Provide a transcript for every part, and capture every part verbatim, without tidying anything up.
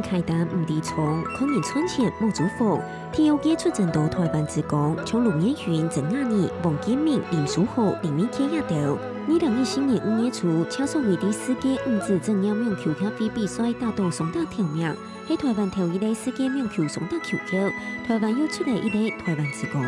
開擔毋知衝，看人賺錢目珠紅。第二屆出征到臺灣之光，像盧彥勳、曾雅妮、王建民、林書豪、林明傑這兜。二零一四年五月初，正所謂在世界女子職業網球協會比賽打到雙打頭名，係臺灣頭一個世界網球雙打球后，臺灣又出來一個臺灣之光。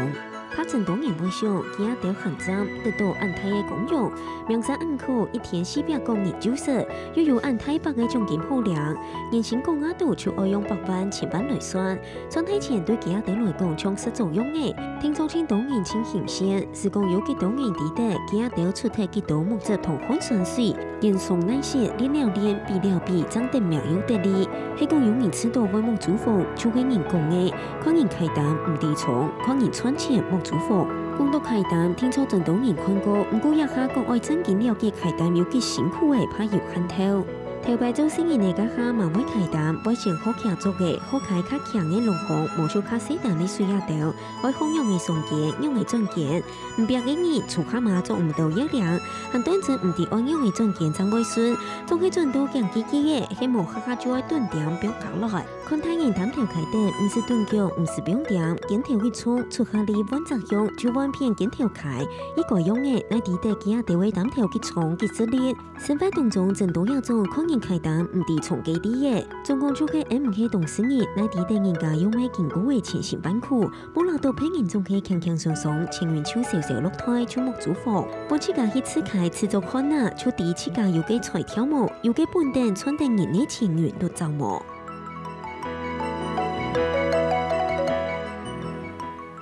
怕真多人會想，佢兜行站得到恁大个光榮，名聲恁好，一天四百個人就識，又有恁大把个獎金好領，人生講啊到就愛用百萬、千萬來算，賺大錢對佢兜來講像食早樣仔。定著盡多人盡欣羨，係講有幾多人知得佢兜出忒幾多目汁同汗酸水， 煙囪耐洗，練了練，比了比，正得名又得利。係講有人試著會目珠紅，就係人講个，看人開擔毋知衝，看人賺錢目珠紅。講到開擔，定著真多人看過，毋過這下講愛正經了解開擔有幾辛苦个，怕有限頭。頭擺做細人仔該下嘛會開擔，會先學擎竹仔，學㧡較輕个籠項，無像較細擔个水這兜，愛學仰仔上肩，仰仔轉肩。 毋拚个人，初下嘛做毋到這領，還斷真毋知愛仰仔轉肩正會順，總係轉到驚遽遽仔，係無下下就愛頓點放跤來。看大人擔頭㧡等，毋使頓腳，毋使放點，肩頭一衝，出下力換隻向，就換片肩頭㧡，一改樣仔，哪知得佢兜个擔頭幾衝幾食力。生活當中真多這種看人開擔毋知衝个例仔，總講就係恩毋係當事人，哪知得人家仰仔經過个千辛萬苦， 無拿到別人總係輕輕鬆鬆，錢銀就燒燒落袋就目珠紅，分自家去自開自作紲啊，就知自家有个才調無，有个本等賺得人个錢銀都找無。